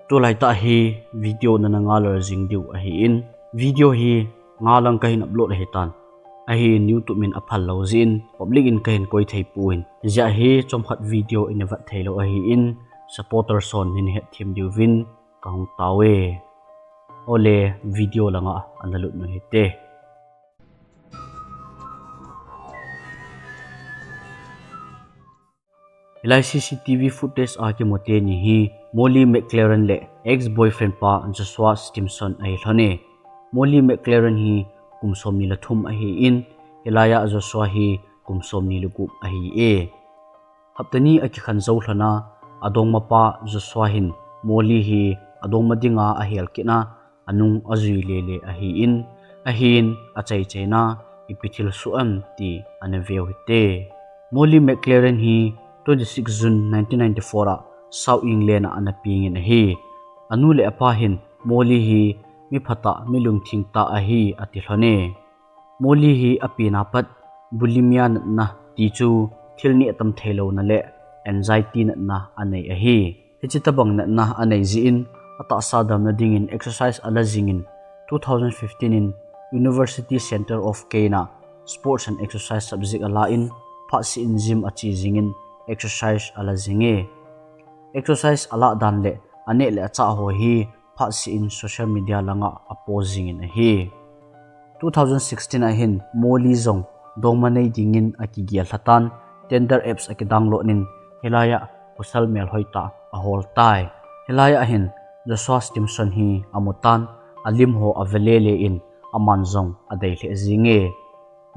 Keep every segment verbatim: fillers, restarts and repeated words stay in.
Tulai tah hi video nana ngal jing diu ahin, video hi ngalang kahin upload ahitan, ahin YouTube in aphal lou jeh in public in kahin koi thei pon, hijeh hin chomkhat video ina vet thei lou ahin, supporters hon hin hetthem diuvin kahung tao e. Ole, video langa ana lut u hite. Hilai C C T V footage a kimu teni hi Molly McLaren le ex-boyfriend pa Joshua Stevenson ahi lhon e. Molly McLaren hi kum somni le thum ahin, hilai a Joshua hi kum somni le gup ahi e. Hapta ni akikhen jou lhon a, adongmapa Joshua hin Molly hi adongma dinga ahel kit a, anung ajui lele ahin, ahin achaichaina ipi thil soh em ti ana veu hite. Molly McLaren hi twenty six June nineteen ninety four a South England a ana pengin ahi. Anu le apa hin Molly hi mi phatah, mi lungthim tah ahi ati lhon e. Molly hi apenna pat bulimia natna ti chu thil neh tam thei louna le anxiety natna anei ahi. Hiche tabang natna anei jeh in atahsa damna dingin exercise ala jingin, two thousand fifteen in University Centre of Cairns a Sports and Exercise subject ala in phatseh in gym ache jingin exercise ala jing e. Exercise alah dan le aneh le achah ho hi phatseh in social media langa apost jingin ahi. Two thousand sixteen a hin Molly jong dongma nei dingin akigel lhatan, Tinder apps akidownload in, hilai a pasal melhoi tah ahol tai. Hilai a hin Joshua Stevenson hi amutan, alim ho ave lele in, aman jong adei lheh jing e.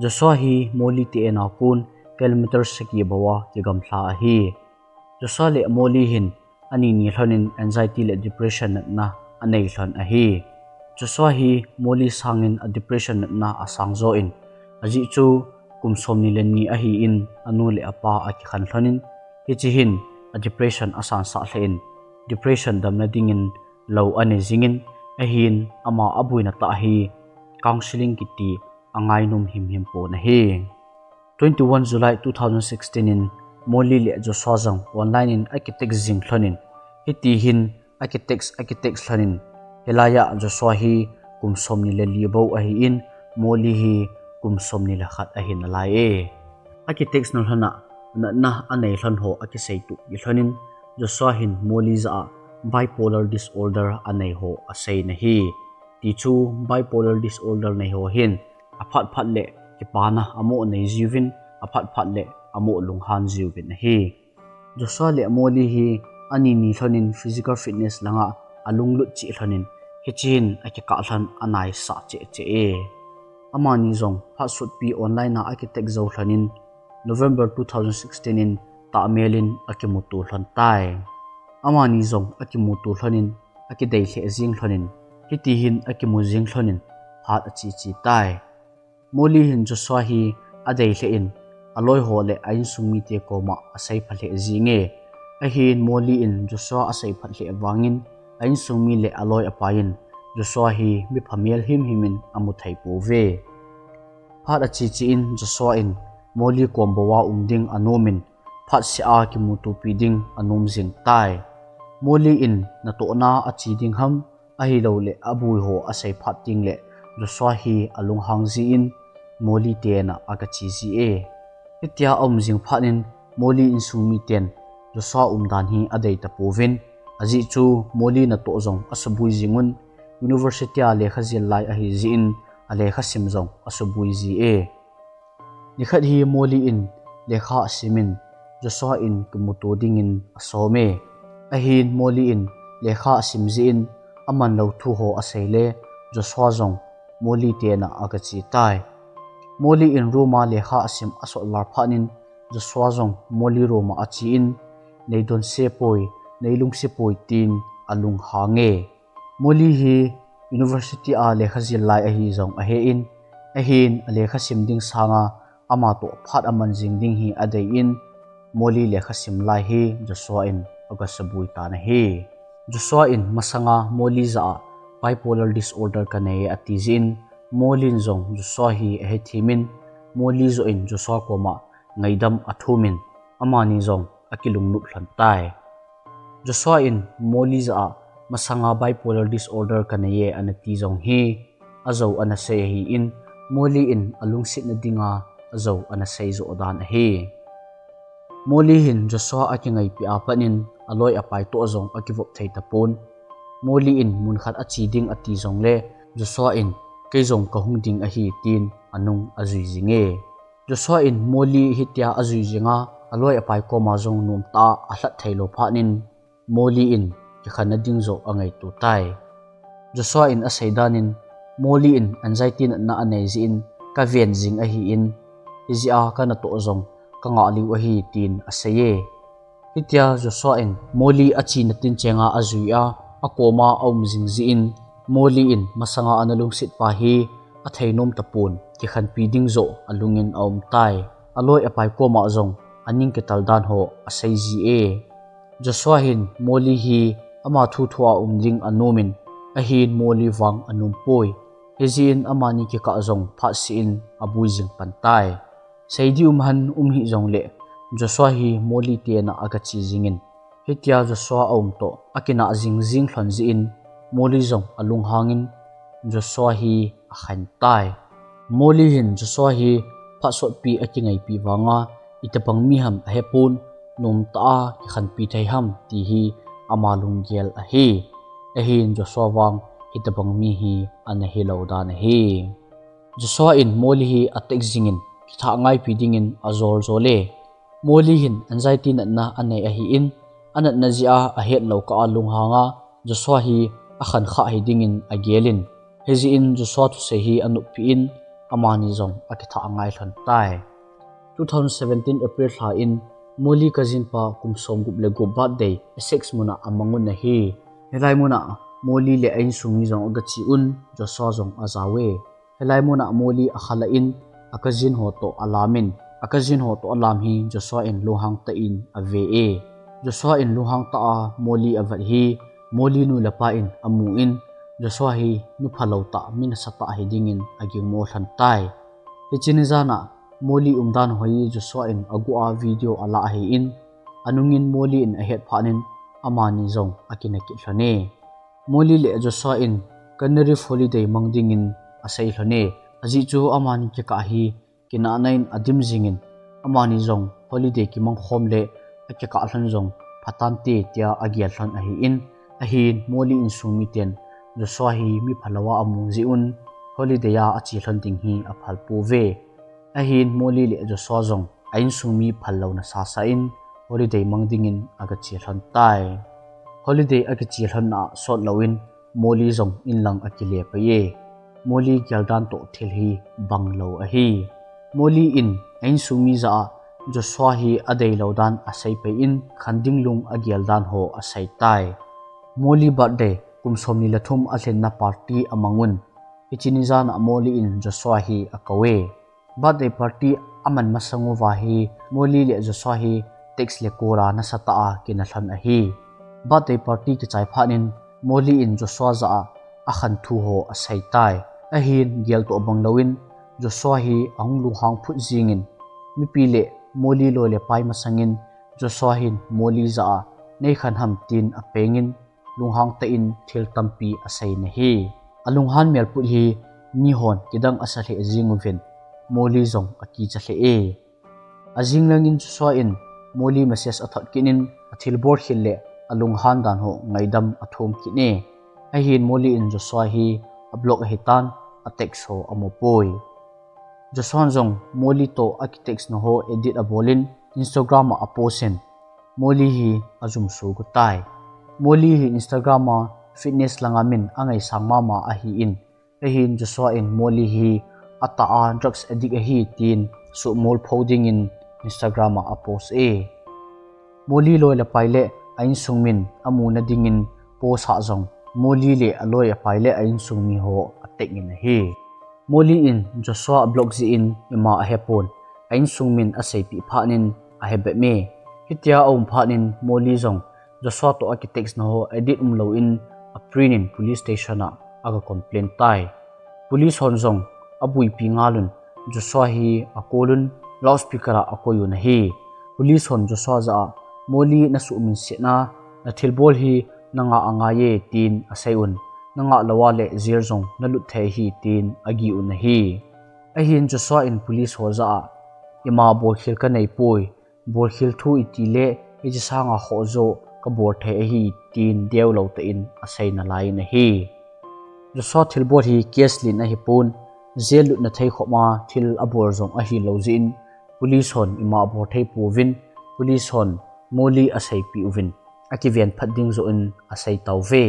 Joshua hi Molly te ina kon kilometer sagi bou a kigamla ahi. Joshua le Molly hin ani ni lhonin anxiety le depression natna anei lhon ahi. Joshua hi Molly sangin a depression natna asang jo in, ajeh chu kum somni le ni ahin anu le apa akikhen lhonin, hiche hin a depression asangsah lheh in, depression damna dingin lou anei jingin, ahin ama abuina tah hi counseling kiti angainom himhim pon ahi. Twenty one July two thousand sixteen in Molly le Joshua jong online in akitext jing lhonin, hiti hin akitext, akitext lhonin, hilai a Joshua hi kum somni le li bou ahin, Molly hi kum somni le khat ahi nalai e. Akitext na lhon a natna anei lhon ho akiseitup lhonin, Joshua hin Molly jah a bipolar disorder anei ho asei in ahi. Ti chu bipolar disorder nei ho hin aphat phat le kipana amoh nei jiuvin, aphat phat le amoh lunghang jiuvin ahi. Joshua le Molly hi ani ni lhonin physical fitness langa alunglut cheh lhonin, hiche hin akikah lhon anaisah cheh cheh e. Amani jong phat sotpi online a akitext jou lhonin, November two thousand sixteen in tahmel in akimuto lhon tai. Amani jong akimuto lhonin, akidei lheh jing lhonin, hiti hin akimu jing lhonin phat ache che tai. Molly hin Joshua hi adei lheh in, aloi ho le a insung mite koma aseipha lheh jing e. Ahin Molly in Joshua aseiphat lheh vangin, a insung mi le aloi apan Joshua hi mipha mel himhim in amu thei pouve. Phat ache che in Joshua in Molly kom bou a um ding anom in, phatseh a kimutopi ding anom jing tai. Molly in natohna ache ding ham, ahilouleh aboi ho asei phat teng le Joshua hi alunghang jin Molly te ina aga che ji e. Hitia aum jing phat in Molly insung miten Joshua umdan hi adei tapouvin, ajeh chu Molly natoh jong asuboi jing un, University a lekha jil lai ahi jin alekha sim jong asuboi ji e. Nikhat hi Molly in lekha asim in Joshua in kimuto dingin asom e. Ahin Molly in lekha asim jin amanlou thu ho asei le Joshua jong Molly te ina aga che tai. Molly in room a lekha asim asot val phat in Joshua jong Molly room a ache in, "Nei donse poi, nei lungse poi," tin alunghang e. Molly hi University a lekha jil lai ahi jong ahe in, ahin alekha sim ding sanga ama toh phat aman jing ding hi adei in, Molly lekha sim lai hi Joshua in aga suboi tan ahi. Joshua in masanga Molly jah a bipolar disorder kanei e ati jin, Molly in jong Joshua hi ahethem in, Molly joh in Joshua koma ngaidam athum in, amani jong akilunglut lhon tai. Joshua in Molly jah a masanga bipolar disorder kanei e ana ti jong hi ajou ana sei ahin, Molly in alungsetna dinga ajou ana sei joh dan ahi. Molly hin Joshua akingaipi a pat in aloi apai toh jong akivop thei tapon. Molly in mun khat ache ding ati jongle Joshua in kei jong kahung ding ahi tin anung ajui jing e. Joshua in Molly hitia ajui jing a, aloi apai koma jong nomtah a alhat thei lou phat in Molly in kikhenna ding joh angaito tai. Joshua in asei dan in Molly in anxiety natna anei jeh in kaven jing ahin, hijeh a kanatoh jong kangah lheh ahi tin asei e. Hitia Joshua in Molly achena tincheng a ajui a, akoma aum jing jeh in Molly in masanga ana lungset pa hi athei nom tapon, kikhenpi ding joh alung in aum tai. Aloi apai koma jong aning kital dan ho asei ji e. Joshua hin Molly hi ama thuthu a um ding anom in, ahin Molly vang anom poi. Hijeh in amani kikah jong phatseh in abui jing pan tai. Seidi um hen um hih jongle Joshua hi Molly te na a agache jing in, hitia Joshua aum toh akinah jing jing lhon jeh in Molly jong alunghang in Joshua hi akhen tai. Molly hin Joshua hi phat sotpi akingaipi vang a, itobang mi ham ahepon, nomtah a kikhenpi thei ham ti hi ama lunggel ahi. Ahin Joshua vang hitobang mi hi ana hilou dan ahi. Joshua in Molly hi atext jing in, kithah ngaipi ding in ajol jol e. Molly hin anxiety natna anei ahin, anatna jeh a ahet lou kah a alunghang a, Joshua hi akhen kha hiding in agel in, hijeh in Joshua thusei hi anoppeh in, amani jong akithah ngai lhon tai. Two thousand seventeen April lha in Molly cousin pa kum som gup le gup birthday Essex mun a amang un ahi. Hilai mun a Molly le a insung mi jong agache un, Joshua jong ajao e. Hilai mun a Molly akhalah in, a cousin ho toh alam in, a cousin ho toh alam hi Joshua in lunghang tah in ave e. Joshua in lunghang tah a Molly avet hi Molly nu le pa in amu in, Joshua hi mi phalou tah, mi nasatah hiding in agingmo lhon tai. Hiche ni jan a Molly umdan ho hi Joshua in aguh a video alah ahin, anung in Molly in ahet phat in amani jong akinah kit lhon e. Molly le Joshua in Canary holiday mang ding in asei lhon e. Ajeh chu amani kikah hi kinahna in adim jing in, amani jong holiday kimang khom le akikah lhon jong phatante tia agel lhon ahin, ahin Molly insung miten Joshua hi mi phalou a amu jeh un holiday a ache lhon ding hi aphal pouve. Ahin Molly le Joshua jong a insung mi phal louna sasa in holiday mang ding in agache lhon tai. Holiday akiche lhon na sot lou in Molly jong inlang akile pai e. Molly geldan toh thil hi bang lou ahi. Molly in a insung mi jah a Joshua hi adei lou dan asei pai in, khen ding lung agel dan ho asei tai. Molly birthday kum somni le thum alhinna party amang un. Hiche ni jan a Molly in Joshua hi akou e. Birthday party aman masang uva hi Molly le Joshua hi text le call a nasatah a kinah lhon ahi. Birthday party kichai phat in Molly in Joshua jah a akhen thu ho asei tai. Ahin gel toh bang lou in Joshua hi ahung lunghang phut jing in, mipi le Molly loi le pai masang in Joshua hin Molly jah a nei khen ham tin apeng in, lunghang tah in thil tampi asei in ahi. Alunghan melput hi mihon kidang asa lheh jing uvin Molly jong akicha lheh e. Ajing lang in Joshua in Molly message athot kit in athilbol khel le alunghan dan ho ngaidam athum kit e. Ahin Molly in Joshua hi ablock ahitan, atext ho amu poi. Joshua jong Molly toh akitext na ho edit abol in Instagram a apost in Molly hi ajumso got tai. Molly hi Instagram a fitness langa min angaisang mama ahin, ahin Joshua in Molly hi atah a drugs addict ahi tin suhmol pho ding in Instagram a apost e. Molly loi le pai le a insung min amuna ding in post hah jong Molly le aloi apai le a insung mi ho atag in ahi. Molly in Joshua ablock jeh in ima ahepon, a insung min aseipeh phat in ahebep e. Hitia aum phat in Molly jong Joshua toh akitext na ho edit umlou in aprint in police station a aga complain tai. Police hon jong abuipi ngal un Joshua hi akol un loudspeaker a akoi un ahi. Police hon Joshua jah a Molly nasuhminsetna, nathilbol hi nangah angai e, tin asei un, nangah lou a le jail jong nalut thei ahi, tin agih un ahi. Ahin Joshua in police ho jah a, ima bolkhel kanei poi, bolkhel thu iti le hiche sanga khoh joh kabol thei ahi, tin deulou tah in asei nalai in ahi. Joshua thilbol hi case len ahipon, jail lutna thei khop a thil abol jong ahilou jeh in, police hon ima abol thei pouvin, police hon Molly aseipeh uvin, akiven phat ding joh in asei tauve.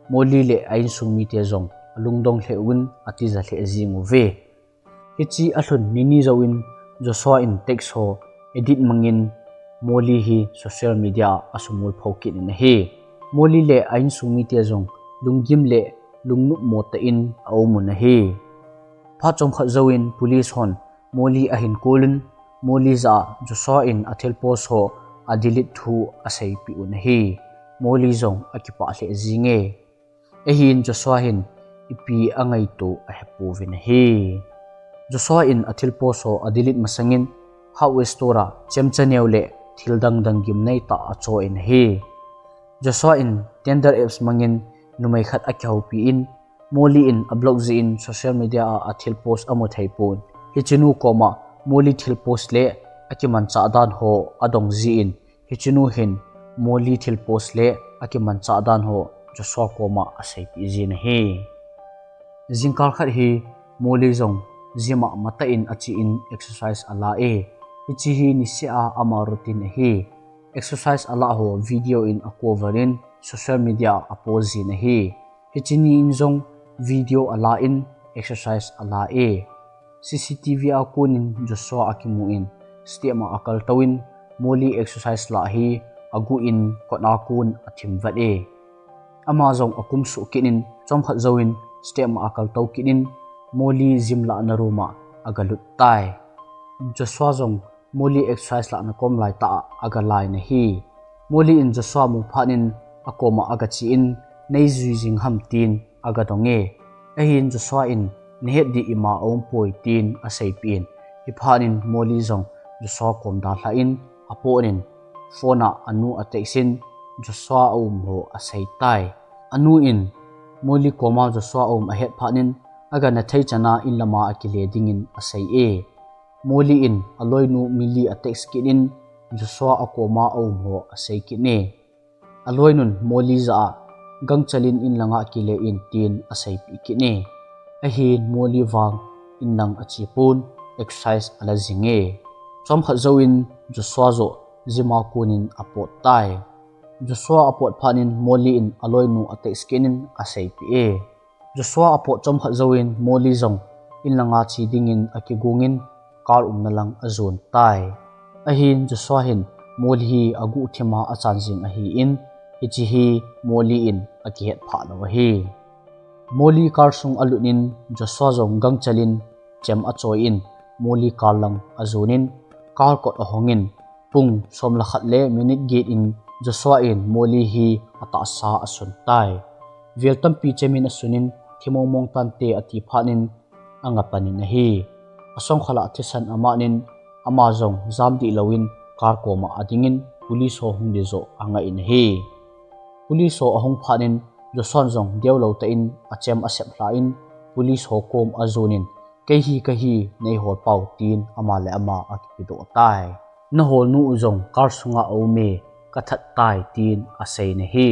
Molly le a insung mite jong alungdong lheh uvin atija lheh jing uve. Hiche alhun nini jouvin Joshua in text ho edit mangin Molly hi social media a asumul pho kit in ahi. Molly le a insung mite jong lunggim le lungnop mo tah in aum un ahi. Phat chomkhat jouvin police hon Molly ahin call un, Molly jah a Joshua in athil post ho adelete thu aseipeh un ahi. Molly jong akipah lheh jinge. Ahin Joshua hin ipi angaito ahepouvin ahi. Joshua in athil post ho adelete masangin hardware store a chemcha neo le thil dang dang gimnei tah acho in ahi. Joshua in Tinder apps mangin numei khat akihoupi in, Molly in ablock jeh in social media a athil post amu thei pon, hichenu koma Molly thil post le akimanchah dan ho adong jeh in, hichenu hin Molly thil post le akimanchah dan ho Joshua koma aseipeh jin ahi. Jingkal khat hi Molly jong gym a matah in ache in exercise ala e. Hiche hi niseh a ama routine ahi. Exercise ala ho video in acover in social media a apost jin ahi. Hiche ni in jong video ala in exercise ala e. C C T V a kon in Joshua akimu in step a akaltou in Molly exercise lah hi aguh in kot a kon athim vet e. Ama jong akum suh kit in chomkhat jouvin step a akaltou kit in Molly gym lahna room a agalut tai. Joshua jong Molly exercise lahna kom laitah a agalai in ahi. Molly in Joshua mu phat in akoma agache in, neijui jing ham, tin agadong e. Ahin Joshua in, nahet ding ima aumpoi, tin aseipeh in, hiphat in Molly jong Joshua kom dalha in apot in phone a anu atext in Joshua aum ho aseitai. Anu in Molly koma Joshua aum ahet phat in agana thei chan a inlam a akile dingin asei e. Molly in aloinu Millie atext kit in Joshua akoma aum ho asei kit e. Aloinun Molly jah a, gangchel in inlang a kile in, tin aseipeh kit e. Ahin Molly vang inlang ache pon exercise ala jing e. Chomkhat jouvin Joshua joh gym a kon in apot tai. Joshua apot phat in Molly in aloinu atext kit in aseipeh e. Joshua apot chomkhat jouvin Molly jong inlang a che dingin akigong in car umna lang ajon tai. Ahin Joshua hin Molly hi aguhthim a achan jing ahin, hiche hi Molly in akihet phah lou ahi. Molly car sung alut in Joshua jong gangchel in chem achoi in Molly car lang ajon in car kot ahong in pung som le khat le minute get in Joshua in Molly hi atahsa asun tai. Vel tampi chem in asun in, thi mongmong tante ati phat in anga pan in ahi. Asongkhal a thisan aman in ama jong jam dih louvin car koma ading in police ho hung ding joh angah in ahi. Police ho ahung phat in Joshua jong deulou tah in achem asep lha in police ho kom ajon in, kei hi kahi, neihol pau, tin ama le ama akipedoh tai. Naholnu u jong car sunga aume, kathat tai, tin asei in ahi.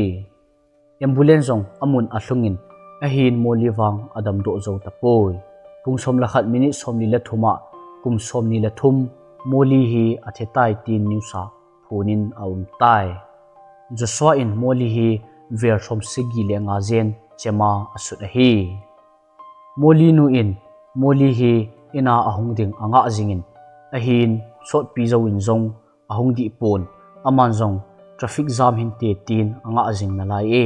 Ambulance jong amun alhung in, ahin Molly vang adamdoh jou tapoi. Pung som le khat minute somli le thum a, kum somni le thum, Molly hi athi tai tin news a phun in aum tai. Joshua in Molly hi vel som sagi le nga jen chem a asut ahi. Molly nu in Molly hi in a ahung ding angah jing in, ahin sotpi jouvin jong ahung dih pon, aman jong traffic jam hinte tin angah jing nalai e.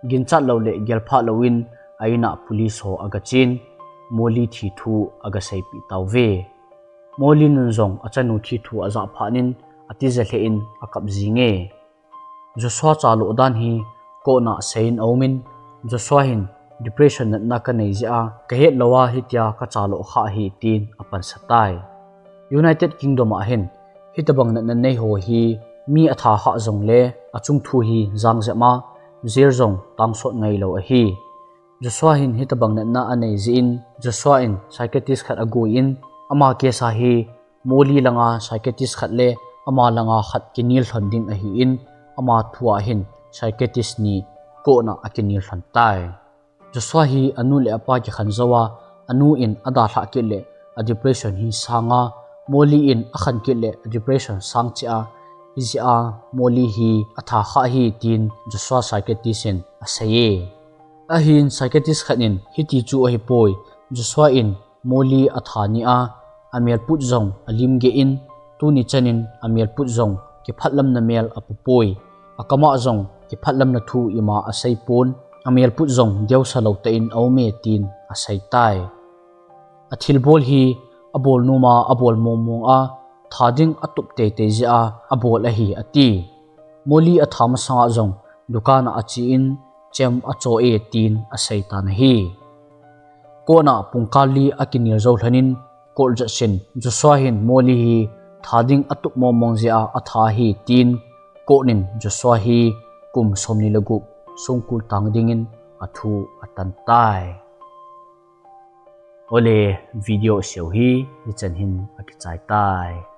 Ginchat lou le gelphah louvin a in a police ho agachen, Molly thi thu agaseipeh tauve. Molly nun jong achanu thi thu ajah phat in atija lheh in akap jing e. Joshua chaloh dan hi court a seiyin aumin, Joshua hin depression natna kanei jeh a, kahet lou a hitia kachaloh kha ahi, tin apansa tai. United Kingdom a hin, hitobang natna nei ho hi mi atha kha jongle achung thu hi jang jep a, jail jong tangsot ngailou ahi. Joshua hin hitabang natna anei jeh in, Joshua in psychiatrist khat aguiyin, ama case a hi Molly langa psychiatrist khat le ama langa khat kinel lhon ding ahin, ama thua hin psychiatrist ni court a akinel lhon tai. Joshua hi anu le apa kikhen jouva, anu in adalhah kit le adepression hi sanga, Molly in akhen kit le adepression sang cheh a, hijeh a Molly hi atha kha ahi tin Joshua psychiatrist in aseiye. Ahin psychiatrist khat in hiti chu ahipoi, Joshua in Molly atha nia, amelput jong alim geh in, tuni chanin amelput jong kiphatlamna mel apupoi, akama jong kiphatlamna thu ima aseipon, amelput jong deusah lou tah in aume tin aseitai. Athilbol hi abol noma abol mongmong a, tha ding atup teitei jeh a abol ahi ati. Molly atha masanga jong dukan a achen chem achoh e tin aseitan ahi. Court a pungkal li akinel jou lhonin court judge in Joshua hin Molly hi tha ding atup mongmong jeh a atha ahi tin court in Joshua hi kum somni le gup songkul tang dingin athu atantai. Ole, video seo hi hichan hin akichai tai.